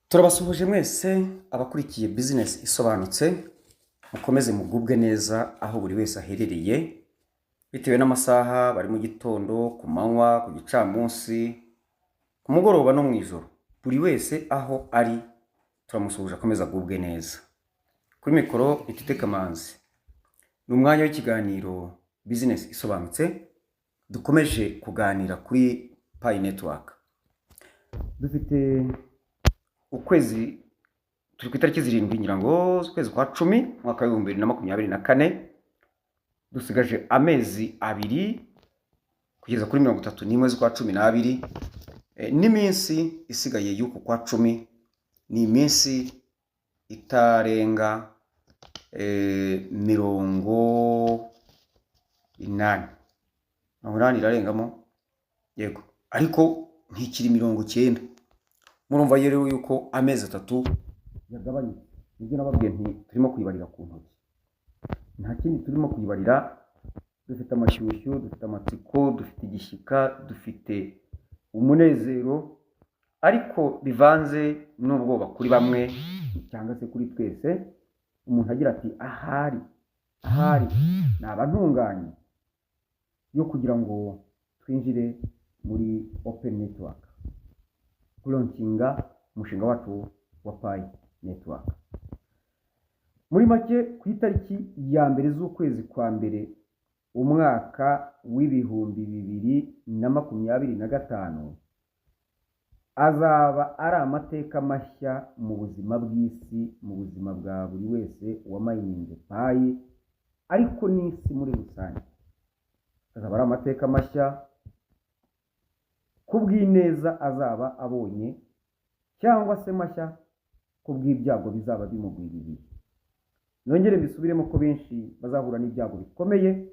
Turabasuhuje mwese abakurikiye Bizinesi Isobanutse, mukomeze mugubwe neza aho buri wese aherereye, bitewe n'amasaha bari: mu gitondo, ku manywa, ku gicamunsi, ku mugoroba no mu ijoro. Buri wese aho ari turamusuhuje, akomeze agubwe neza. Kuri mikoro Itite Kamanzi, ni umwanya w'ikiganiro Bizinesi Isobanutse. Dukomeje kuganira kuri Pi Network. Dufite ukwezi, turi ku itariki 7, ngira ngo, z'ukwezi kwa 10, umwaka wa 2024. Dusigaje amezi 2 kugeza kuri 31 z'ukwa 12. N'iminsi isigaye y'uku kwa 10 ni iminsi itarenga 80, 80 irarengamo yego, ariko ntikiri 90. Murumva rero yuko amezi 3 yagabanyutse. Nibyo nababwiye nti turimo kuyibarira ku ntoki, nta kindi turimo kuyibarira. Dufite amashyushyu, dufite amatsiko, dufite igishyika, dufite umunezero, ariko bivanze n'ubwoba kuri bamwe cyangwa se kuri twese. Umuntu agira ati: "Ahari, ahari naba ntunganye yo kugira ngo twinjire muri open network, kulaunchinga umushinga wacu wa Pi Network." Muri make, ku itariki ya 1 z'ukwezi kwa 1, umwaka wa 2025, azaba ari amateka mashya mu buzima bw'isi, mu buzima bwa buri wese wamininze Pi, ariko n'isi muri rusange. Azaba ari amateka mashya ku bw'ineza azaba abonye, cyangwa se mashya ku bw'ibyago bizaba bimugwiririye. Nongere mbisubiremo ko benshi bazahura n'ibyago bikomeye,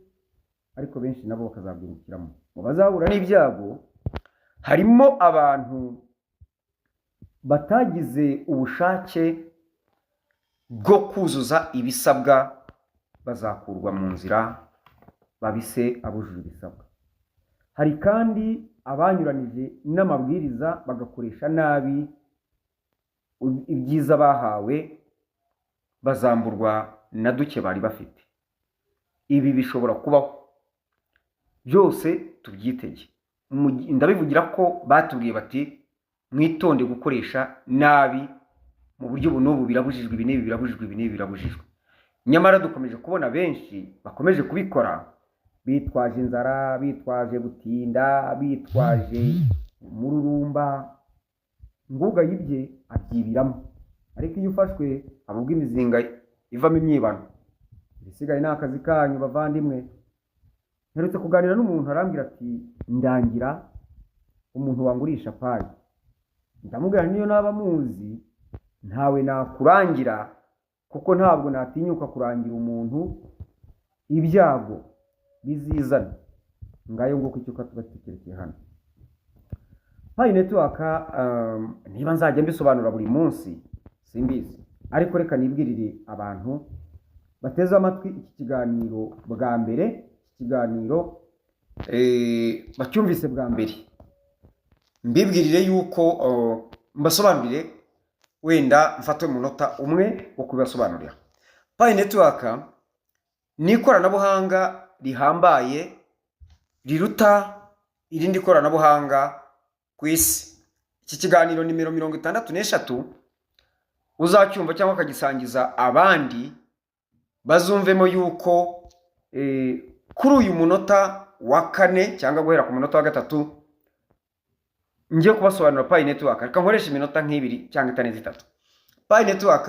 ariko benshi nabo bakazabyungukiramo. Mu bazahura n'ibyago harimo abantu batagize ubushake bwo kuzuza ibisabwa, bazakurwa mu nzira babise abujuje ibisabwa. Hari kandi abanyuranije n'amabwiriza, bagakoresha nabi ibyiza bahawe, bazamburwa na duke bari bafite. Ibi bishobora kubaho byose, tubyitege. Ndabivugira ko batubwiye bati: "Mwitonde gukoresha nabi mu buryo ubu n'ubu, birabujijwe, ibi n'ibi birabujijwe, ibi n'ibi birabujijwe." Nyamara dukomeje kubona benshi bakomeje kubikora bitwaje inzara, bitwaje gutinda, bitwaje umururumba. Nguga yibye abyibiramo, ariko iyo ufashwe aba ubwo imizinga ivamo imyibano. Ibisigaye ni akazi kanyu, bavandimwe. Mperutse kuganira n'umuntu, arambwira ati: "Ndangira umuntu wangurisha Pi." Ndamubwira: "Niyo naba muzi, ntawe nakurangira, kuko ntabwo natinyuka kurangira umuntu ibyago bizizana." Ngayo nguko icyo tuba tukerekeye hano. Pi Network, niba nzajya mbisobanura buri munsi simbizi, ariko reka nibwirire abantu bateze amatwi iki kiganiro bwa mbere, iki kiganiro bacyumvise bwa mbere, mbibwirire yuko mbasobanurire, wenda mfate umunota umwe wo kubibasobanurira. Pi Network ni ikoranabuhanga rihambaye riruta irindi koranabuhanga ku isi. Iki kiganiro nimero 63, uzacyumva cyangwa akagisangiza abandi, bazumvemo yuko kuri uyu munota wa kane cyangwa guhera ku munota wa gatatu ngiye kubasobanurira Pi Network. Reka nkoreshe iminota nk'ibiri cyangwa itarenze 3. Pi Network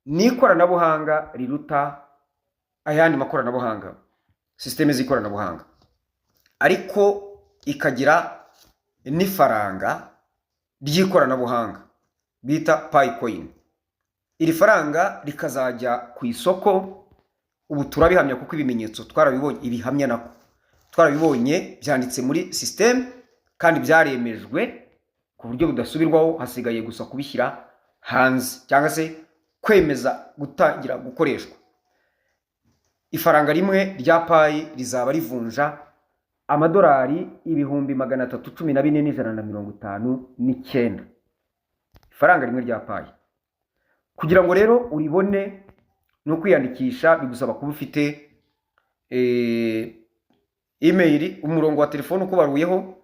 ni ikoranabuhanga riruta ayandi makoranabuhanga, sisiteme z'ikoranabuhanga, ariko ikagira n'ifaranga ry'ikoranabuhanga bita Pi Coin. Iri faranga rikazajya ku isoko. Ubu turabihamya kuko ibimenyetso twarabibonye, ibihamya nako twarabibonye, byanditse muri sisiteme kandi byaremejwe ku buryo budasubirwaho. Hasigaye gusa kubishyira hanze cyangwa se kwemeza gutangira gukoreshwa. Ifaranga rimwe rya Pi rizaba rivunja amadolari 314,159. Ifaranga rimwe rya Pi rizaba rivunja amadolari Ifaranga rimwe rya Pi, kugira ngo rero uribone ni ukwiyandikisha. Bigusaba kuba ufite email, umurongo wa telefone ukubaruyeho,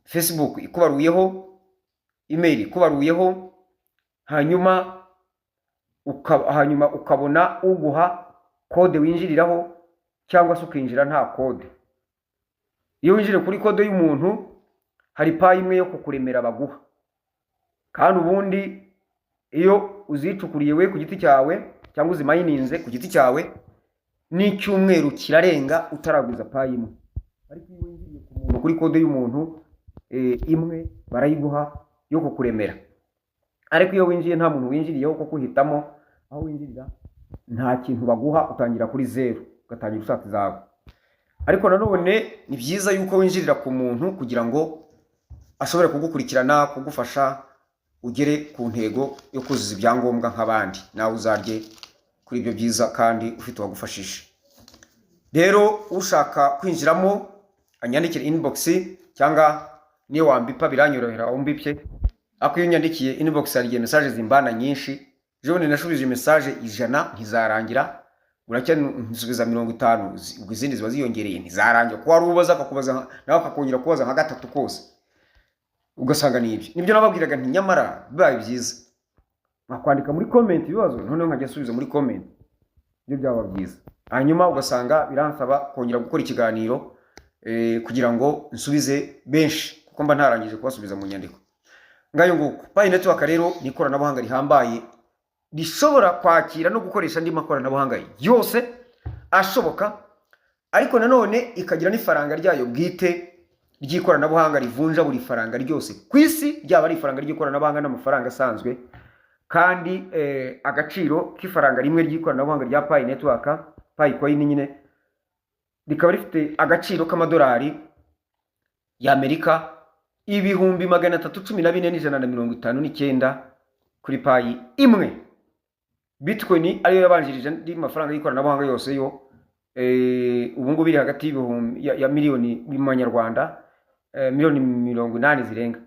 Facebook ikubaruyeho, email ikubaruyeho, hanyuma ukabona uguha code winjiriraho, cyangwa se ukinjira nta code. Iyo winjiriye kuri code y'umuntu, hari Pi imwe yo kukuremera baguha. Kandi ubundi iyo uzicukuriye we ku giti cyawe cyangwa uzimayininze ku giti cyawe, n'icyumweru kirarenga utaraguza Pi imwe. Ariko iyo winjiriye ku muntu, kuri code y'umuntu, imwe barayiguha yo kukuremera. Ariko iyo winjiye nta muntu winjiriyeho, kuko uhitamo aho winjirira, nta kintu baguha, utangira kuri zeru, ugatangira ushaka izawe. Ariko nanone ni byiza yuko winjirira ku muntu kugira ngo ashobore kugukurikirana, kugufasha ugere ku ntego yo kuzuza ibyangombwa nk'abandi, nawe uzarye kuri ibyo byiza kandi ufite uwagufashije. Rero ushaka kwinjiramo anyandikire inbox, cyangwa niyo wambipa biranyorohera aho mbipye. Ariko iyo unyandikiye inbox hari igihe message zimbana nyinshi. Ejo bundi nashubije message 100 ntizarangira, buracya nsubiza 50, ubwo izindi ziba ziyongereye ntizarangira, kuko wari ubaza akakubaza, nawe akakongera kubaza nka gatatu kose, ugasanga ni ibyo. Nibyo nababwiraga nti nyamara bibaye byiza nkakwandika muri comment ibibazo, noneho nkajya nsubiza muri comment, nibyo byaba byiza. Hanyuma ugasanga biransaba kongera gukora ikiganiro kugira ngo nsubize benshi, kuko mba ntarangije kubasubiza mu nyandiko. Ngayo nguko. Pi Network rero ni ikoranabuhanga rihambaye rishobora kwakira no gukoresha andi makoranabuhanga yose ashoboka, ariko nanone ikagira n'ifaranga ryayo bwite ry'ikoranabuhanga rivunja buri faranga ryose ku isi, ryaba ari ifaranga ry'ikoranabuhanga n'amafaranga asanzwe. Kandi agaciro k'ifaranga rimwe ry'ikoranabuhanga rya Pi Network, Pi Coin nyine, rikaba rifite agaciro k'amadolari y'Amerika 314,159 kuri Pi imwe. Bitcoin, ariyo yabanjirije andi mafaranga y'ikoranabuhanga yose, yo ubu ngubu iri hagati y'ibihumbi ya miliyoni mu manyarwanda, miliyoni 80 zirenga.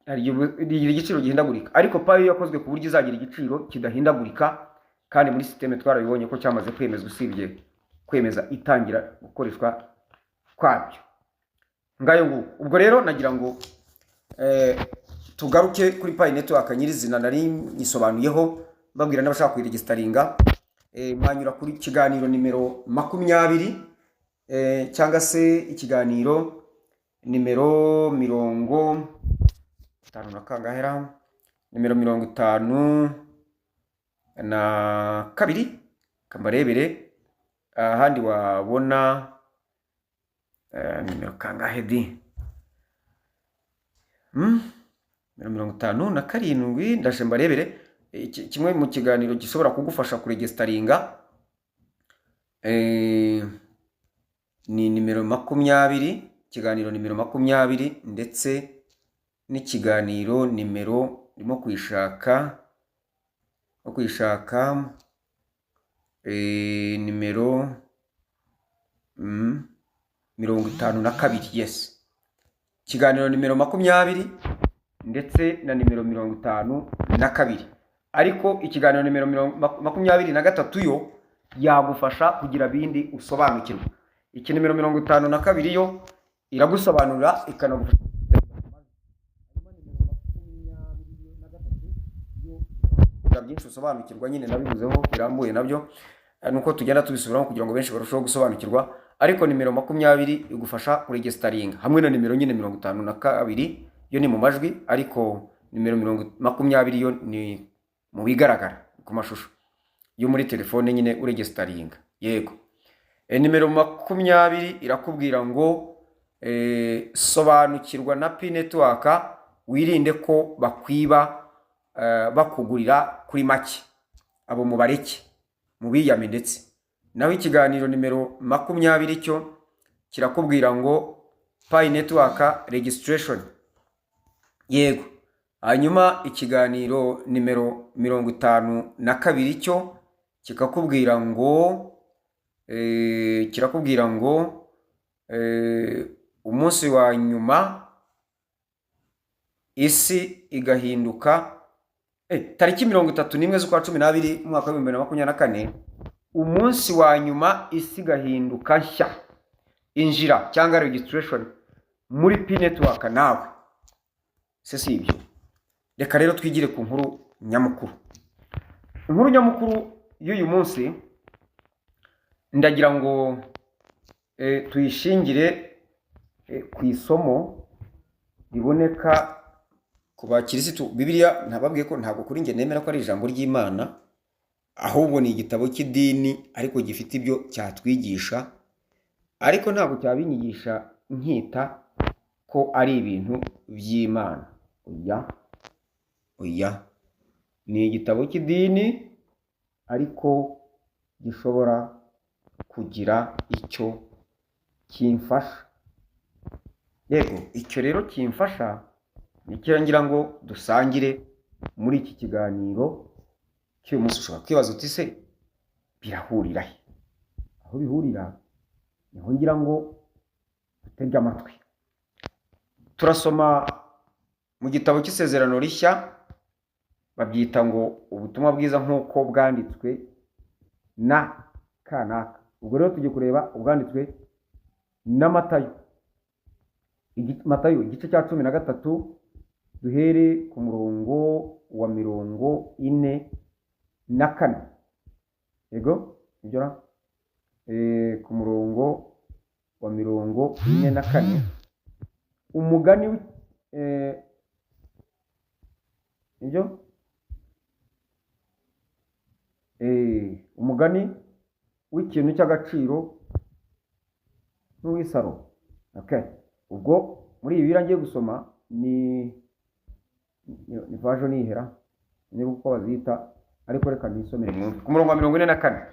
Hari igihe rigira igiciro gihindagurika, ariko Pi yo yakozwe ku buryo izagira igiciro kidahindagurika. Kandi muri système twarabibonye ko cyamaze kwemezwa, usibye kwemeza itangira gukoreshwa kwabyo. Ngayo nguko. Ubwo rero nagira ngo tugaruke kuri Pi Network nyirizina. Nari nyisobanuyeho, mbabwira n'abashaka kuyiregisteringa, mwanyura kuri kiganiro nimero 20, cyangwa se ikiganiro nimero 50 na kangahera, nimero 52. Kambarebere ahandi wabona nimero kangahe di? Nimero 57. Ndaje mbarebere. Kimwe mu kiganiro gishobora kugufasha kuregisteringa ni nimero 20, ikiganiro nimero 20, ndetse n'ikiganiro nimero, ndimo kuyishaka no kuyishaka, nimero 52. Yes, ikiganiro nimero 20 ndetse na nimero 52. Ariko ikiganiro nimero 23 yo yagufasha kugira bindi usobanukirwa. Iki nimero 52 yo iragusobanurira, ikanagufasha. Hanyuma nimero 23 yo kugira byinshi usobanukirwa nyine, nabivuzeho birambuye nabyo, nuko tugenda tubisubiramo kugira ngo benshi barusheho gusobanukirwa. Ariko nimero 20 igufasha kuregisteringa, hamwe na nimero nyine 52 yo ni mu majwi, ariko nimero 20 yo ni mu bigaragara ku mashusho yo muri telefone nyine uregisteringa. Yego. Nimero 20 irakubwira ngo sobanukirwa na Pi Network, wirinde ko bakwiba bakugurira kuri make, abo mubareke mubiyame. Ndetse naho ikiganiro nimero 20 cyo kirakubwira ngo Pi Network registration. Yego. Hanyuma ikiganiro nimero 52 cyo kikakubwira ngo kirakubwira ngo umunsi wa nyuma isi igahinduka. Tariki 31 z'ukwa 12 mu mwaka wa 2024, umunsi wa nyuma isi igahinduka nshya. Injira cyangwa registration muri Pi Network nawe se si ibyo? Reka rero twigire ku nkuru nyamukuru. Inkuru nyamukuru y'uyu munsi ndagira ngo tuyishingire ku isomo riboneka ku bakirisitu. Bibiliya, ntababwiye ko ntabwo kuri njye nemera ko ari ijambo ry'Imana, ahubwo ni igitabo cy'idini ariko gifite ibyo cyatwigisha, ariko ntabwo cyabinyigisha nkita ko ari ibintu by'Imana. Oya, oya, ni igitabo cy'idini ariko gishobora kugira icyo kimfasha. Yego, icyo rero kimfasha nicyo ngira ngo dusangire muri iki kiganiro cy'uyu munsi. Ushobora kwibaza uti: "Se birahurira he?" Aho bihurira niho ngira ngo dutege amatwi. Turasoma mu gitabo cy'Isezerano Rishya, babyita ngo Ubutumwa Bwiza nk'uko bwanditswe na kanaka. Ubwo rero tujye kureba ubwanditswe na Matayo. Matayo igice cya 13, duhere ku murongo wa 44. Yego, nibyo ra? Ku murongo wa 44, umugani nibyo. Umugani w'ikintu cy'agaciro n'uw'isaro. Okay. Ubwo muri iyi Bibiliya ngiye gusoma ni version ihera niba uko bazita, ariko reka nisomere mwumve. Ku murongo wa 44: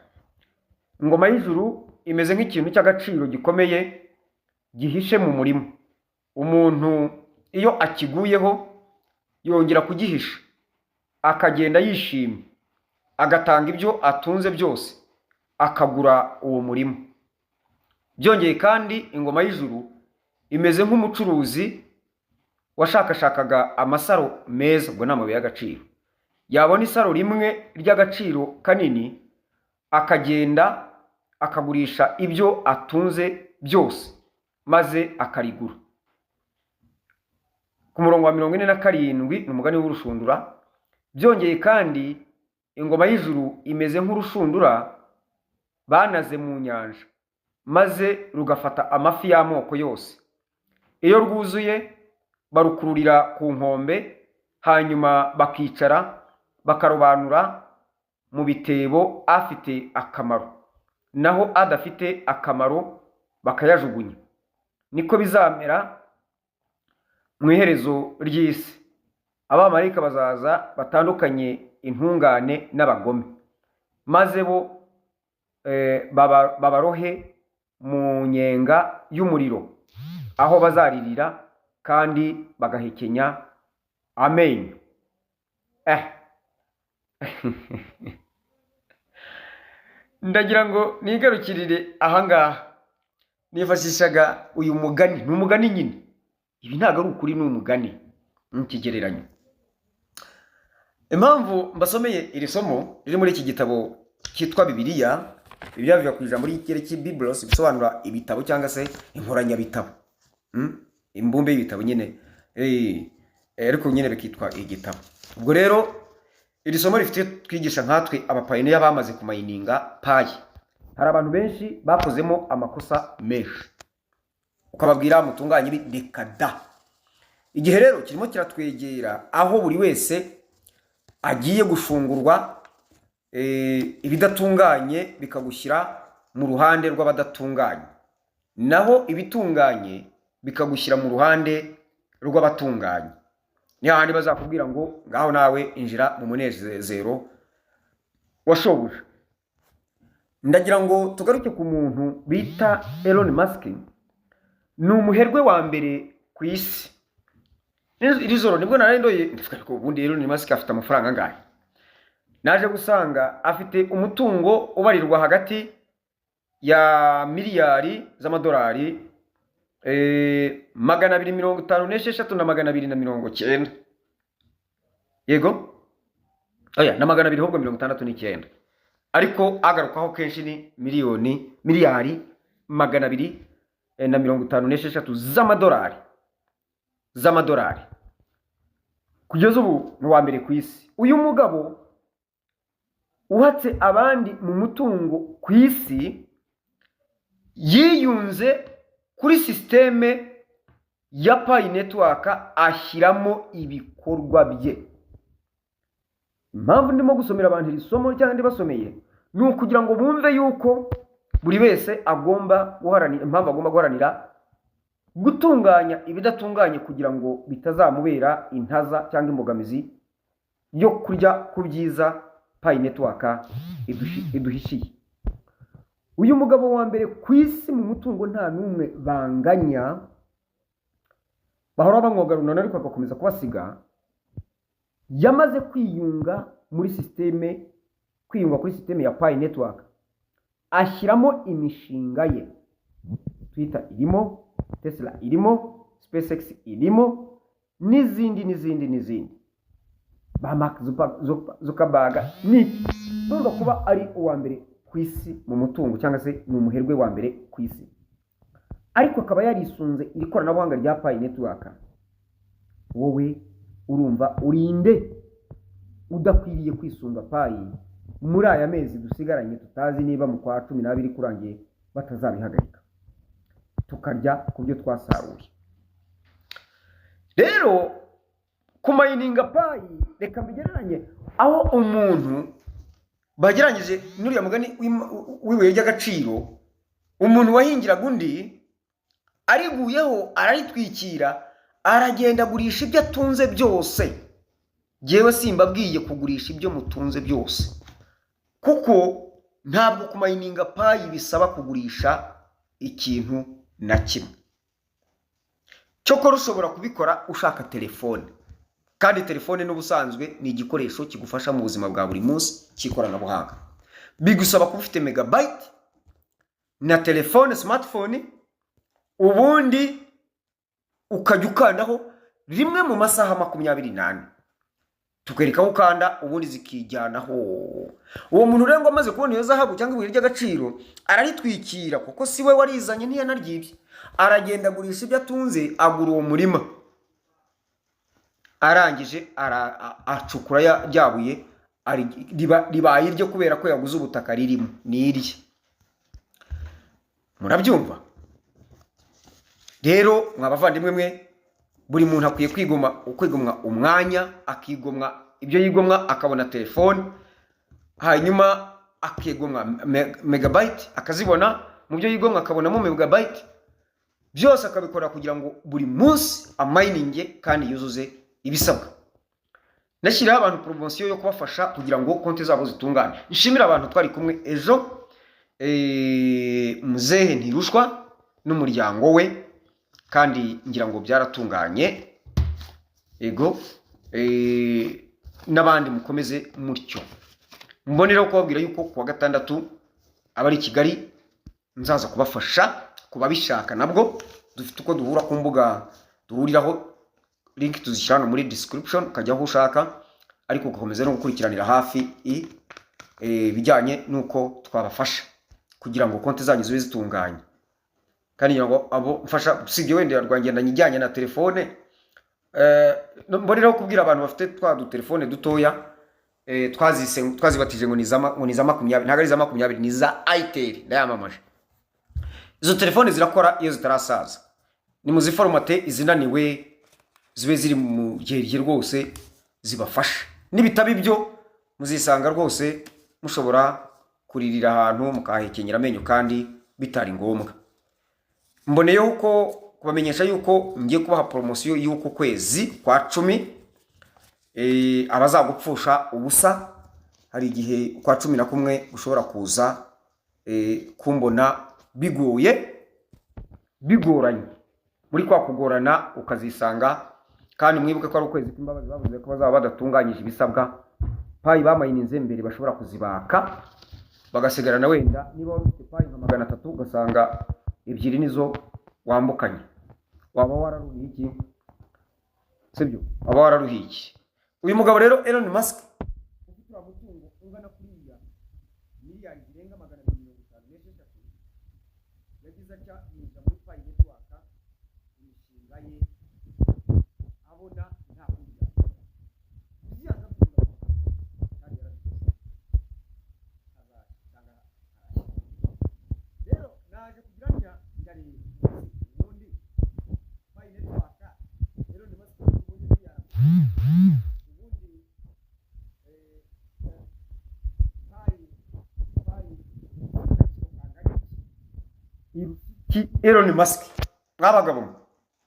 "Ingoma y'ijuru imeze nk'ikintu cy'agaciro gikomeye gihishe mu murima. Umuntu iyo akiguyeho yongera kugihisha, akagenda yishimye, agatanga ibyo atunze byose, akagura uwo murima. Byongeye kandi, ingoma y'ijuru imeze nk'umucuruzi washakashakaga amasaro meza," ubwo ni amabuye y'agaciro, "yabona isaro rimwe ry'agaciro kanini, akagenda akagurisha ibyo atunze byose maze akarigura." Ku murongo wa 47, ni umugani w'urushundura: "Byongeye kandi, ingoma y'ijuru imeze nk'urushundura banaze mu nyanja, maze rugafata amafi y'amoko yose. Iyo rwuzuye barukururira ku nkombe, hanyuma bakicara bakarobanura mu bitebo afite akamaro, naho adafite akamaro bakayajugunya. Niko bizamera mu iherezo ry'isi. Abamarayika bazaza batandukanye intungane n'abagome, maze bo babarohe mu nyenga y'umuriro, aho bazaririra kandi bagahekenya amenyo." Ndagira ngo nigarukirire ahangaha. Nifashishaga uyu mugani, ni umugani nyine, ibi ntabwo ari ukuri, ni umugani, ni ikigereranyo. Impamvu mbasomeye iri somo riri muri iki gitabo cyitwa Bibiliya, Bibiliya biva ku ijambo ry'Ikigereki biblos, bisobanura ibitabo cyangwa se inkoranyabitabo. Imbumbe y'ibitabo nyine, ariko nyine bikitwa igitabo. Ubwo rero iri somo rifite twigisha nkatwe abapayiniya bamaze kumayininga Pi. Hari abantu benshi bakozemo amakosa menshi, ukababwira mutunganye ibi, reka da. Igihe rero kirimo kiratwegera aho buri wese agiye gushungurwa, ibidatunganye bikagushyira mu ruhande rw'abadatunganye, naho ibitunganye bikagushyira mu ruhande rw'abatunganye. Ni hahandi bazakubwira ngo: "Ngaho nawe injira mu munezero wa shobuja." Ndagira ngo tugaruke ku muntu bita Elon Musk. Ni umuherwe wa mbere ku isi. Iri joro nibwo nari ndoye, ndavuga ko ubundi Elon Musk afite amafaranga angahe? Naje gusanga afite umutungo ubarirwa hagati ya miliyari z'amadolari 256 na 290. Yego. Oya, na 200 ahubwo 69, ariko agarukaho kenshi ni miliyoni, miliyari 256 z'amadolari. Kugeza ubu ni uwa mbere ku isi. Uyu mugabo uhatse abandi mu mutungo ku isi yiyunze kuri sisiteme ya Pi Network, ashyiramo ibikorwa bye. Impamvu ndimo gusomera abantu iri somo cyangwa ndibasomeye ni ukugira ngo bumve yuko buri wese agomba guharanira, impamvu agomba guharanira gutunganya ibidatunganye kugira ngo bitazamubera intaza cyangwa imbogamizi yo kurya ku byiza Pi Network iduhishiye. Uyu mugabo wa mbere ku isi mu mutungo, nta n'umwe banganya, bahora bamwoga runana ariko agakomeza kubasiga, yamaze kwiyunga muri sisiteme, kwiyunga kuri sisiteme ya Pi Network, ashyiramo imishinga ye. Twitter irimo, Tesla irimo, SpaceX irimo, n'izindi n'izindi n'izindi, ba Mark Zuckerberg. Ni urumva kuba ari uwa mbere ku isi mu mutungo, cyangwa se ni umuherwe wa mbere ku isi, ariko akaba yarisunze iri koranabuhanga rya Pi Network. Wowe urumva urinde udakwiriye kwisunga Pi muri aya mezi dusigaranye, tutazi niba mu kwa 12 kurangiye batazabihagarika, tukarya ku byo twasaruye? Rero kumayininga Pi, reka mbigereranye aho umuntu bagereranyije n'uriya mugani w'ibuye ry'agaciro. Umuntu wahingiraga undi ariguyeho, araritwikira, aragenda agurisha ibyo atunze byose. Jyewe simbabwiye kugurisha ibyo mutunze byose, kuko ntabwo kumayininga Pi bisaba kugurisha ikintu na kimwe. Cyokora ushobora kubikora ushaka telefone, kandi telefone n'ubusanzwe ni igikoresho kigufasha mu buzima bwa buri munsi cy'ikoranabuhanga. Bigusaba kuba ufite megabyte na telefone smartphone, ubundi ukajya ukandaho rimwe mu masaha 24, tukwereka aho ukanda, ubundi zikijyanaho. Uwo muntu rero ngo amaze kubona iyo zahabu cyangwa ibuye ry'agaciro, araritwikira, kuko si we warizanye, ntiyanaryibye. Aragenda agurisha ibyo atunze, agura uwo murima. Arangije acukura rya buye, ribaye irye kubera ko yaguze ubutaka ririmo, ni irye. Murabyumva rero, mwa bavandimwe mwe, buri muntu akwiye kwigomwa umwanya, akigomwa ibyo yigomwa, akabona telefone, hanyuma akigomwa megabyte, akazibona. Mu byo yigomwa akabonamo megabyte, byose akabikora kugira ngo buri munsi amayininge kandi yuzuze ibisabwa. Nashyiriyeho abantu poromosiyo yo kubafasha kugira ngo konti zabo zitungane. Nshimire abantu twari kumwe ejo, muzehe Ntirushwa n'umuryango we, kandi ngira ngo byaratunganye. Ego, n'abandi mukomeze mutyo. Mboneraho kubabwira yuko kuwa gatandatu abari i Kigali nzaza kubafasha ku babishaka. Nabwo dufite uko duhura ku mbuga duhuriraho, link tuzishyira hano muri description, ukajya aho ushaka, ariko ugakomeza no gukurikiranira hafi ibijyanye n'uko twabafasha kugira ngo konti zanyu zibe zitunganye. Kandi ngira ngo abo mfasha, usibye wenda rwangendanye ijyanye na telefone, mboneraho kubwira abantu bafite twa dutelefone dutoya, twazise, twazibatije ngo ni iza 20, ntabwo ari iza 20, ni iza Itel, ndayamamaje. Izo telefone zirakora iyo zitarasaza. Ni muziforomate, izinaniwe zibe ziri mu gihe rwose zibafasha. Nibitaba ibyo, muzisanga rwose mushobora kuririra ahantu mukahekenyera amenyo kandi bitari ngombwa. Mboneyeho ko kubamenyesha yuko ngiye kubaha poromosiyo y'uku kwezi kwa 10. Abazagupfusha ubusa, hari igihe kwa 11 ushobora kuza kumbona bigoye, bigoranye. Muri kwa kugorana ukazisanga. Kandi mwibuke ko ari ukwezi kw'imbabazi, bavuze ko bazaba badatunganyije ibisabwa, Pi bamayininze mbere bashobora kuzibaka, bagasigarana wenda niba wari ufite Pi nka 300, ugasanga ebyiri nizo wambukanye. Waba wararuhiye iki? Sibyo? Waba wararuhiye iki? Uyu mugabo rero Elon Musk ufite Elon Musk. Mwabagabo mwe,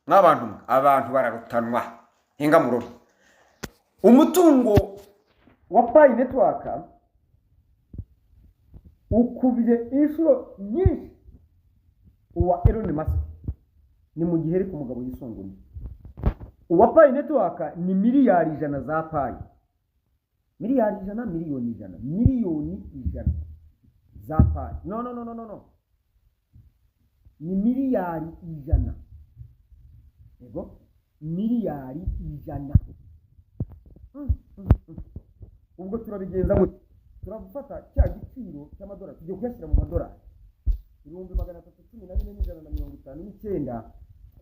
mwabantu mwe, abantu bararutanwa hinga murore. Umutungo wa Pi Network ukubye inshuro nyinshi uwa Elon Musk. Ni mu gihe ariko umugabo yisumbuye uwa Pi Network ni miliyari 100 za Pi, miliyari 100, miliyoni 100, miliyoni 100 za Pi. No, no, no, no, no, no, ni miliyari 100. Yego, miliyari 100. Ubwo turabigenza gute? Turafata cya giciro cy'amadolari, tugiye kuyashyira mu madolari, 314,159,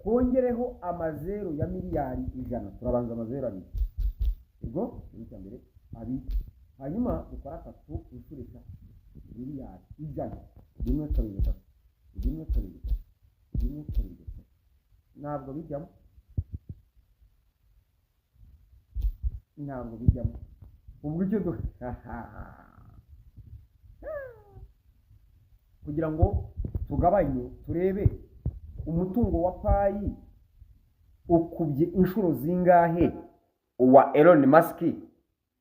twongereho amazeru ya miliyari 100. Turabanza amazeru abiri, ubwo ni icya mbere, abiri, hanyuma dukora atatu inshuro eshatu. Miliyari 100, rimwe, kabiri, gatatu, rimwe, kabiri, gatatu, rimwe, kabiri, gatatu. Ntabwo bijyamo, ntabwo bijyamo. Ubwo icyo du kugira ngo tugabanye, turebe umutungo wa Pi ukubye inshuro zingahe uwa Elon Musk,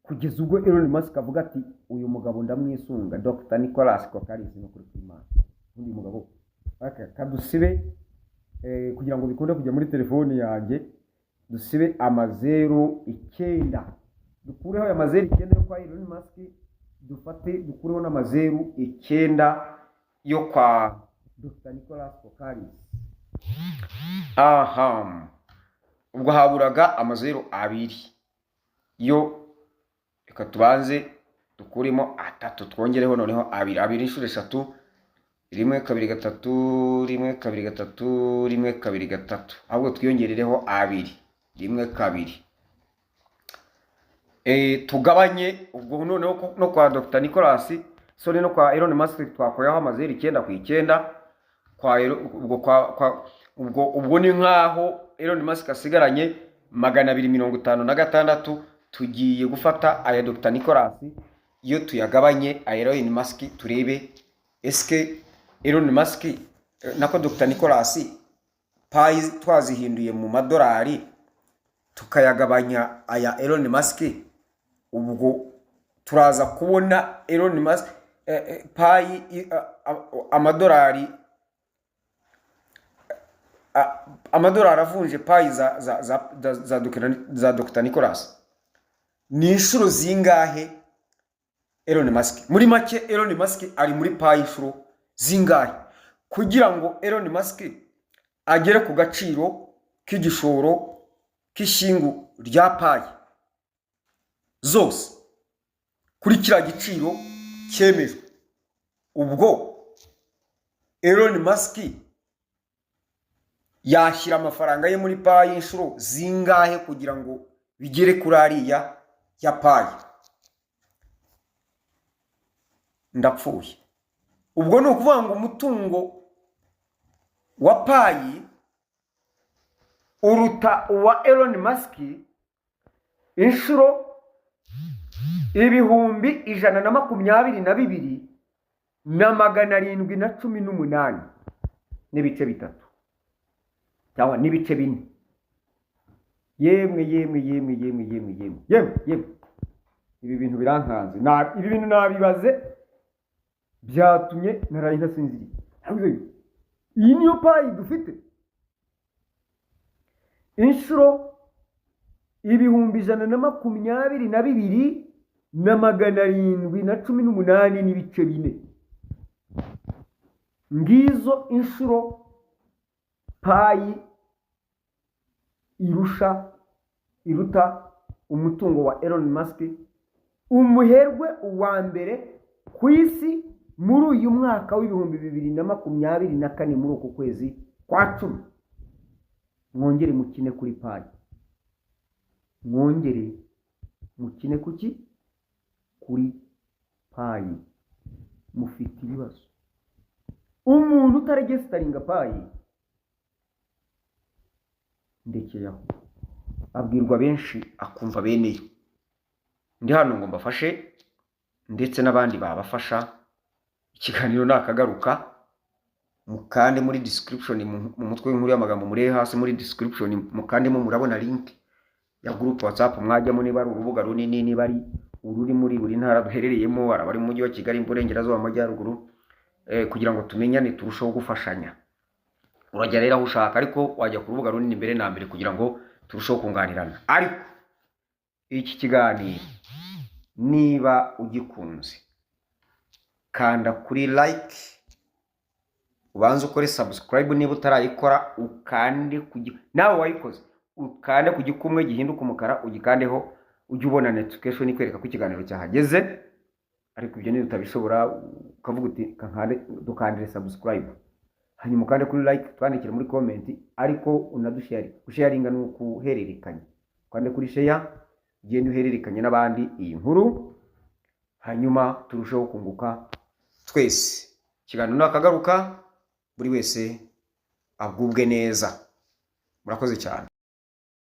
kugeza ubwo Elon Musk avuga ati: "Uyu mugabo ndamwisunga, Dr Nicolas Kokkalis." Ni ukuri kw'Imana, undi mugabo aka kadusibe, kugira ngo bikunde kujya muri telefoni yanjye, dusibe amazeru icyenda, dukureho aya mazeru icyenda yo kwa Elon Musk, dufate dukureho n'amazeru icyenda yo kwa Dr Nicolas Kokkalis. Aha ubwo haburaga amazeru abiri yo. Reka tubanze dukuremo atatu, twongereho noneho abiri, abiri inshuro eshatu: rimwe, kabiri, gatatu, rimwe, kabiri, gatatu, rimwe, kabiri, gatatu. Ahubwo twiyongerereho abiri, rimwe, kabiri. Tugabanye ubwo noneho no kwa Dr Nicolas, sorry, no kwa Elon Musk twakoreho amazeru icyenda ku icyenda kwa ubwo kwa ubwo ni nkaho Elon Musk asigaranye 256. Tugiye gufata aya Dr Nicolas, iyo tuyagabanye aya Elon Musk, turebe eske Elon Musk, nako Dr Nicolas, Pi twazihinduye mu madolari tukayagabanya aya Elon Musk, ubwo turaza kubona Elon Musk, Pi amadolari, amadolari avunje Pi za Dr Nicolas ni inshuro zingahe Elon Musk? Muri make, Elon Musk ari muri Pi inshuro zingahe kugira ngo Elon Musk agere ku gaciro k'igishoro k'ishyingu rya Pi zose kuri kiriya giciro cyemejwe? Ubwo Elon Musk yashyira amafaranga ye muri Pi inshuro zingahe kugira ngo bigere kuri ariya ya Pi? Ndapfuye. Ubwo ni ukuvuga ngo umutungo wa Pi uruta uwa Elon Musk inshuro 122,718 n'ibice bitatu cyangwa n'ibice bine. Yemwe, yemwe, yemwe, yemwe, yemwe, yemwe, yemwe, yemwe, ibi bintu birankanze. Ibi bintu nabibaze, byatumye naraye ntasinziriye. Navuze, iyi niyo Pi dufite? Inshuro 122,718.4, ngizo inshuro Pi irusha, iruta umutungo wa Elon Musk, umuherwe wa mbere ku isi, muri uyu mwaka w'2024, muri uku kwezi kwa 10. Mwongere mukine kuri Pi, mwongere mukine kuki? Kuri Pi. Mufite ibibazo. Umuntu utaregisteringa Pi, ndekeye aho. Abwirwa benshi akumva beneyo. Ndi hano ngo mbafashe, ndetse n'abandi babafasha. Ikiganiro nakagaruka. Mukande muri description, mu mutwe w'inkuru y'amagambo, murebe hasi muri description, mukandemo, murabona link ya group WhatsApp mwajyamo. Niba ari urubuga runini, niba ari ururi muri buri ntara duherereyemo, hari abari mu Mujyi wa Kigali, mu Burengerazuba, mu Majyaruguru, kugira ngo tumenyane, turusheho gufashanya. Urajya rero aho ushaka, ariko wajya ku rubuga runini mbere na mbere kugira ngo turusheho kunganirana. Ariko iki kiganiro niba ugikunze, kanda kuri like, ubanze ukore subscribe niba utarayikora, ukande ku nawe wayikoze, ukande ku gikumwe gihinduka umukara, ugikandeho, ujye ubona notification ikwereka ko ikiganiro cyahageze. Ariko ibyo niba utabishobora, ukavuga uti kankande, dukandire subscribe, hanyuma ukande kuri like, twandikire muri comment, ariko unadushare. Gusharinga ni ukuhererekanya. Ukande kuri share, ugende uhererekanye n'abandi iyi nkuru, hanyuma turusheho kunguka twese. Ikiganiro nakagaruka, buri wese agubwe neza. Murakoze cyane.